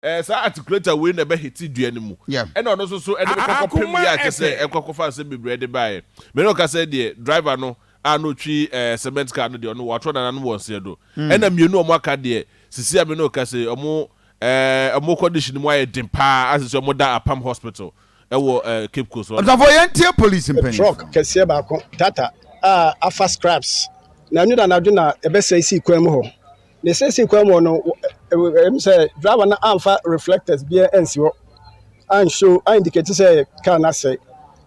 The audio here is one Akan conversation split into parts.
Saa articulator wei na ɛbɛhete dua no mu. Ɛna ɔno nso so ɛde no kɔkɔ pem yɛ akyɛ sɛ ɛkɔkɔfa nsɛm bebree de baeɛ. Mene ɔka sɛ deɛ driver no a na ɔtwi cement car no deɛ, ɔno wɔatɔ nananom wɔ nseɛ do. Ɛna mmienu a ɔmo aka deɛ, sisi a mene ɔka sɛ ɔmo condition mu ayɛ den paa, asɛ sɛ ɔmo da Apam Hospital ɛwɔ Cape Coast hɔ. Ɔtafo, yɛntie police mpanyinfoɔ. Truck kɛseɛ baako, Tata, a afa scraps na ɛno da anadwo na ɛbɛsɛe sii kwan mu hɔ. Na ɛsɛ sii kwan mu hɔ no, ɛm sɛ driver no amfa reflectors biara ansi hɔ anshow aindicate sɛ car no asɛe.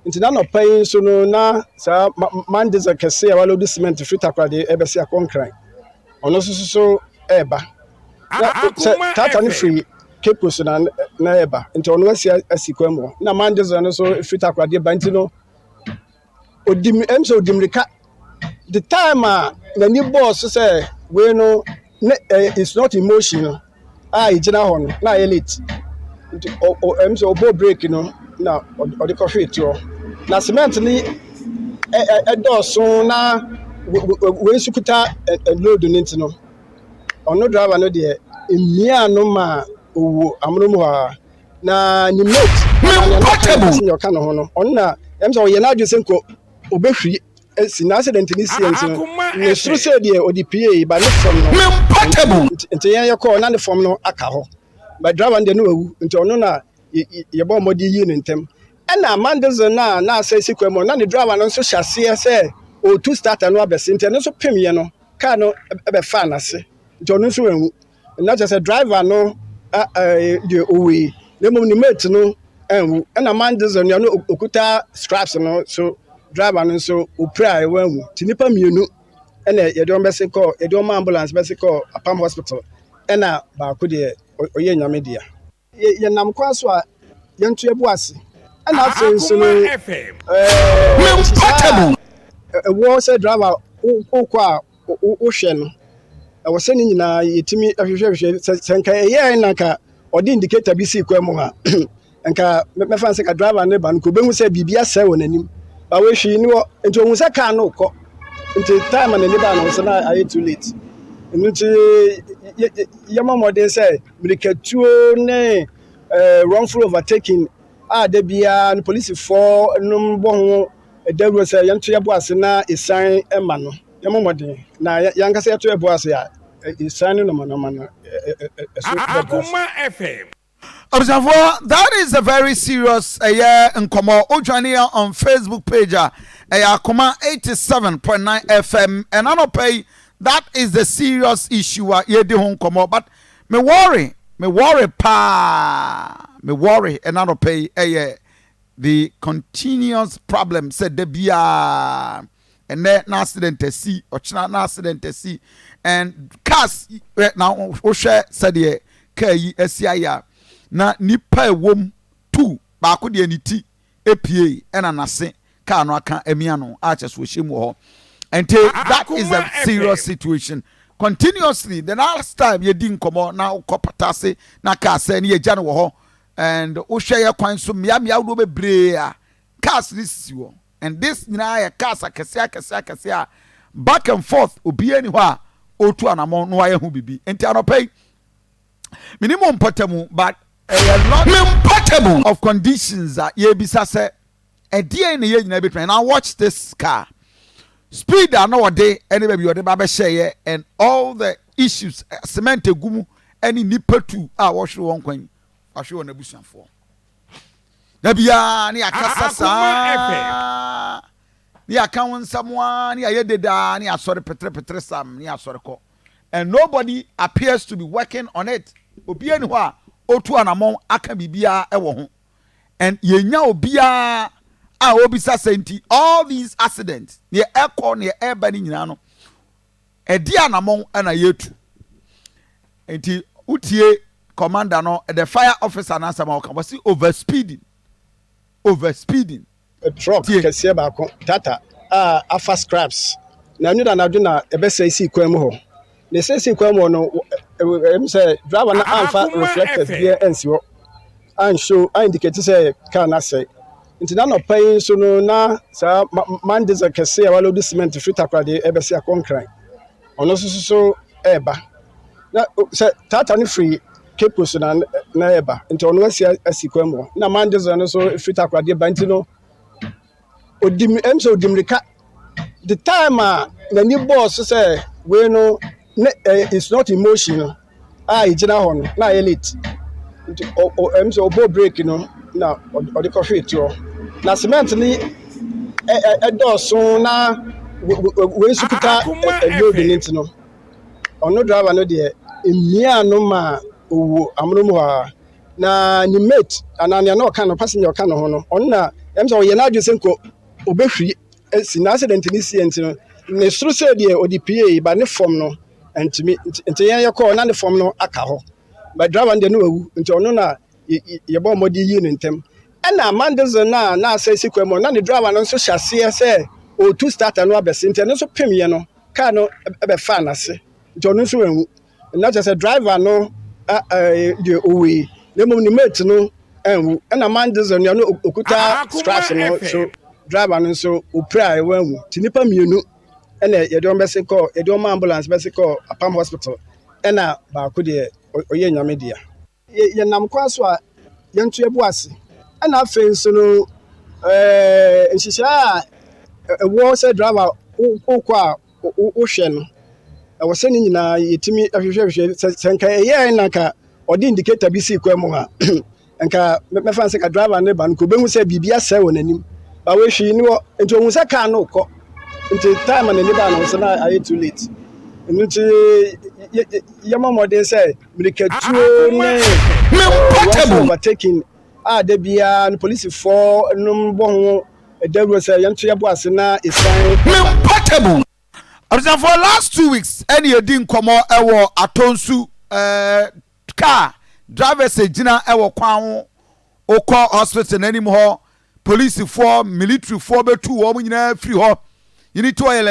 Nti n'anɔpa yi nso no, na saa man diesel kɛseɛ a waload cement firi Takoradi ɛbɛsi akɔ Nkran, ɔno nso so ɛreba na sɛ Tata no firi Cape Coast na ɛreba, nti ɔno asi kwan mu hɔ na man diesel no nso firi Takoradi ba. Nti no odi sɛ odi mmirika. The time a n'ani bɔɔ so sɛ wei no ne is not in motion no a egyina hɔ no, na ayɛ late. Nti ɔ ɔ sɛ ɔbɔ brake no na ɔde kɔhwee toɔ na cement ne ɛ ɛ ɛdɔɔso na wei nso kuta ɛ ɛ load no. Nti no ɔno driver no deɛ, mmea no ma owu amono mu hɔ a, na ne mate nea ɔka ne ho no, ɔno na sɛ ɔyɛ n'adwene sɛ nko obɛhwiri esi na accident ni si. Nti no ne soro sɛ deɛ ɔde pie ba ne fam no, nti yɛn yɛ kɔɔ na ne fam no aka hɔ, but driver no deɛ no wawu. Nti ɔno na yɛbɔ mmɔden yi ne ntɛm. Ɛna man diesel no a na asɛ si kwan mu na ne driver no nso hyɛ aseɛ sɛ ɔretu starter no abɛsi, nti ɛno nso pem yɛ no, car no ɛbɛfa n'ase, nti ɔno nso wanwu. Na kyerɛ sɛ driver no deɛ owui, na mmom ne mate no anwu. Ɛna man diesel no, ɔno okuta scraps no so, driver no nso opira a ɛwɔ anwu. Nti nipa mmienu ɛna yɛde wɔn bɛsi kɔ, yɛde wɔn ambulance bɛsi kɔ Apam Hospital, ɛna baako deɛ ɔyɛ Nyame dea. Yɛnam kwan so a yɛnto yɛbo ase. Ɛna afei nso no, nhyehyɛ a ɛwɔ sɛ driver wokɔ a wohwɛ no, ɛwɔ sɛ ne nyinaa yɛtumi hwehwɛhwehwɛ sɛ nka ɛyɛɛ na nka ɔde indicator bi sii kwan mu a, nka mɛfa sɛ ka driver ne ba no ka obɛhu sɛ biribi asɛe wɔ n'anim ba wɔahwii ne wɔ. Nti ohun sɛ car no kɔ, nti time a n'ani baa no sɛ na ayɛ too late. Ɛno nti yɛmmɔ mmɔden sɛ mmirikatuo ne wrongful overtaking a da biara no polisifoɔ nom bɔ ho dawuro sɛ yɛnto yɛbo ase na ɛsan ma no, yɛmmɔ mmɔden na yɛankasa yɛto yɛbo ase a, ɛsan ne nɔmanɔma no ɛso bɛbrɛ ase. Abusuafoɔ, that is a very serious ɛyɛ nkɔmɔ. Wodwane yɛ on Facebook page a ɛyɛ Akoma 87.9 FM ɛna nɔpɛ yi. That is the serious issue a yɛdi ho nkɔmɔ, but me worry paa, me worry ɛna nɔpɛ yi ɛyɛ the continuous problem sɛ da biara ɛnɛ na accident asi, ɔkyena na accident asi, and cars na wohwɛ sɛdeɛ kaa yi asi ayɛ a, na nipa ɛwɔ tu baako deɛ ne ti epie ɛna n'ase kaa no aka emia no a kyɛ so ɔhyɛ mu wɔ hɔ. Nti that is a serious situation continuously. The last time yɛdi nkɔmɔ na wokɔ Patase na kaa sɛ ne yɛgya no wɔ hɔ, and wohwɛ yɛ kwan so mmeammea ahodoɔ bebree a cars ne sisi hɔ, and this nyinaa yɛ cars akɛseɛ akɛseɛ akɛseɛ a back and forth, obiara ni hɔ a ɔretu anamɔ na wayɛ ho bibi. Nti anɔpɛ yi minimu mpɔtamu, but ɛyɛ lot of conditions a yɛbisa sɛ ɛdeɛn na yɛn nyinaa bɛtumi. Now watch this car speed a na wɔde ɛne baabi wɔde ba bɛhyɛ yɛ and all the issues, cement egu mu ɛne nipa tu a wɔhwere wɔn kwan, wahwere wɔn abusuafoɔ. Na biara ne yɛakasa saa ne yɛaka wo nsɛm a ne yɛayɛ dedaa ne yɛasɔre petere sam ne yɛasɔre kɔ, and nobody appears to be working on it. Obiara ni hɔ a otu anammɔn aka biribiara ɛwɔ ho, and yɛnya obiara a obisa sɛ nti all these accidents neɛ ɛkɔ neɛ ɛba ne nyinaa no, ɛdi anammɔn ɛna yɛtu. Nti wotie commander no, the fire officer n'asɛm a ɔka, wɔsi over speeding, over speeding. Truck kɛseɛ baako, Tata, a afa scraps na ɛno da anadwo na ɛbɛsɛe sii kwan mu hɔ. Na ɛsɛ sii kwan mu hɔ no, sɛ driver no amfa reflectors biara ansi hɔ anshow aindicate sɛ car no asɛe. Nti n'anɔpa yi nso no, na saa man diesel kɛseɛ a waload cement firi Takoradi ɛbɛsi akɔ Nkran, ɔno nso so ɛreba na sɛ Tata no firi Cape Cape Coast na na ɛba nti ɔno asi asi kwan mu hɔ na man diesel no nso firi Takoradi ba nti no odi ɛm sɛ odi mmirika the time a n'ani bɔɔ so sɛ wei no ne ɛ it's not in motion no a egyina hɔ no na ayɛ late nti ɔ ɔ ɛm sɛ ɔbɔ brake no na ɔde kɔhwee toɔ na cement no ɛ ɛ ɛdɔɔso na wei nso kuta ɛ load no nti no ɔno driver no deɛ mmea no ma owu amono mu hɔ a na ne mate anaa nea na ɔka no passenger ɔka ne ho no ɔno na ɛm sɛ ɔyɛ n'adwene sɛ nko obɛhwiri asi na accident ne sie nti no ne soro sɛ deɛ ɔde pie ba ne fam no ntumi nti yɛn yɛkɔɔ na ne fam no aka hɔ but driver no deɛ no wawu nti ɔno na yɛbɔ mmɔden yi ne ntɛm ɛna MAN diesel no a na asɛ si kwan mu na ne driver no nso hyɛ aseɛ sɛ ɔretu starter no abɛse nti ɛno nso pem yɛ no kaa no ɛbɛfaa n'ase nti ɔno nso anwu na kyerɛ sɛ driver no deɛ owui na mmom ne mate no anwu ɛna MAN diesel no ɔno okuta scraps no so driver no nso opira a ɛwɔ anwu nti nipa mmienu ɛna yɛde wɔn bɛsi kɔ yɛde wɔn ambulance bɛsi kɔ Apam Hospital ɛna baako deɛ ɔyɛ Nyame dea. Yɛnam kwan so a yɛnto yɛbo ase ɛna afei nso no nhyehyɛe a ɛwɔ sɛ driver wokɔ a wohwɛ no ɛwɔ sɛ ne nyinaa yɛtumi hwehwɛhwehwɛ sɛ nka ɛyɛɛ na nka ɔde indicator bi sii kwan mu a nka mɛfa sɛ ka driver ne ba no nka obɛhu sɛ biribi asɛe wɔ n'anim ba wɔahwii ne wɔ nti ohun sɛ kaa no kɔ nti time a n'ani baa no so na ayɛ too late. Ɛno nti yɛmmɔ mmɔden sɛ mmirikatuo ne overtaking a da biara no polisifoɔ nom bɔ ho dawuro sɛ yɛnto yɛbo ase na ɛsan. Portable. Abusuafoɔ, last 2 weeks ɛne yɛdi nkɔmmɔ ɛwɔ Atonsu car drivers gyina ɛwɔ kwan ho okɔ hospital n'anim hɔ, polisifoɔ, militaryfoɔ bɛtu wɔn nyinaa firi hɔ. Unity Oil.